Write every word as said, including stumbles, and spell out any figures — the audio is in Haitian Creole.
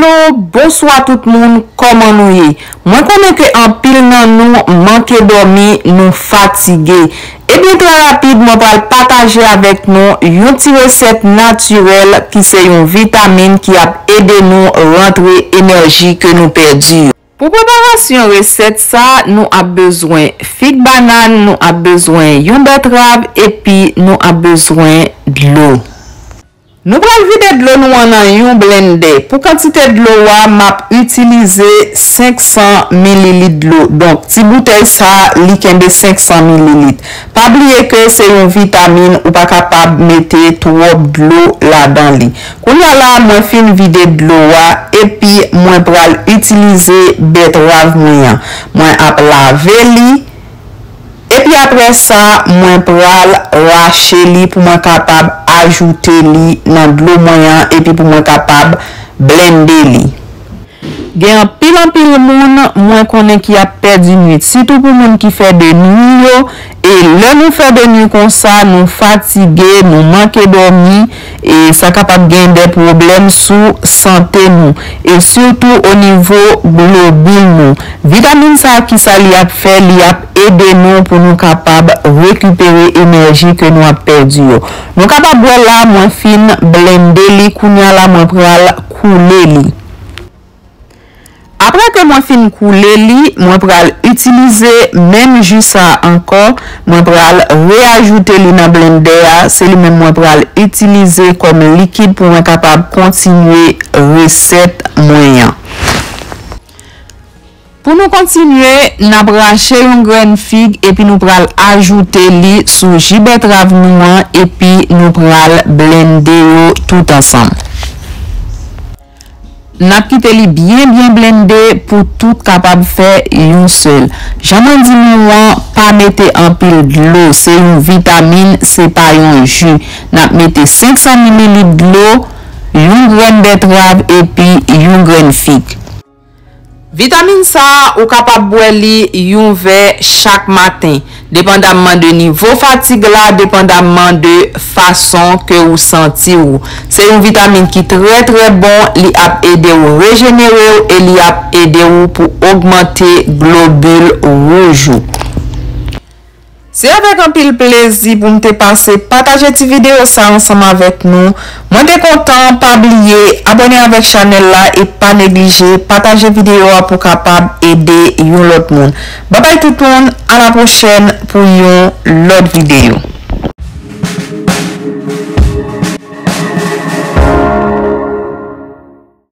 Alo, bonswa tout moun, kòman nou ye? Mwen konnen ke anpil nan nou manke dòmi, nou fatige. Ebyen, trè rapid, mwen pral pataje avèk nou yon ti resèt natirèl ki se yon vitamin ki ap ede nou rantre enèji ke nou pèdi yo. Pou preparasyon resèt sa, nou ap bezwen fig banàn, nou ap bezwen yon bètrav, epi nou ap bezwen dlo. Nou pral vide dlo nou an nan yon blendè. Pou kantite dlo a, m ap itilize senk san mililit dlo. Donk, ti boutèy sa, li kenbe senk san mililit. Pa bliye ke se yon vitamin, ou pa kapab mete twòp dlo ladan li. Kounye a la, mwen fin vide dlo a, epi mwen pral itilize bètrav mwen an. Mwen ap lave li, epi apre sa, mwen pral rache li pou mwen kapab ajoute li nan dlo mwen an, epi pou mwen kapab blende li. Gen anpil, anpil moun mwen konnen ki ap pèdi nwit, sitou pou moun ki fè de nwi yo. E lè nou fè de nwi konsa, nou fatige, nou manke dòmi, e sa kapab gen de pwoblèm sou sante nou, e sitou o nivo globil nou. Vitamin sa, kisa li ap fè? Li ap ede nou pou nou kapab rekipere enèji ke nou ap pèdi yo. Nou kapab wè la, mwen fin blende li, kounye a la, mwen pral koule li. Apre ke mwen fin koule li, mwen pral itilize menm ji sa ankò, mwen pral reajoute li nan blendè a, se li menm mwen pral itilize kòm likid pou mwen kapab kontinye resèt mwen an. Pou nou kontinye, n ap rache yon grenn fig epi nou pral ajoute li sou ji bètrav nou an epi nou pral blende yo tout ansanm. N ap kite li byen, byen blende pou tout kapab fè yon sèl. Jan mwen di nou an, pa mete anpil dlo, se yon vitamin, se pa yon ji. N ap mete senk san mililit dlo, yon grenn bètrav epi yon grenn fig. Vitamin sa a, ou kapab bwè li yon vè chak maten, depandamman de nivo fatig la, depandamman de fason ke ou santi w. Se yon vitamin ki trè, trè bon, li ap ede w rejenere w e li ap ede w pou ogmante globil wouj ou. Se avèk anpil plezi pou m te pase pataje ti videyo sa ansanm avèk nou. Mwen te kontan, pa bliye abòne avèk chanèl la e pa neglije pataje videyo a pou kapab ede yon lòt moun. Babay tout moun, a la pwochèn pou yon lòt videyo.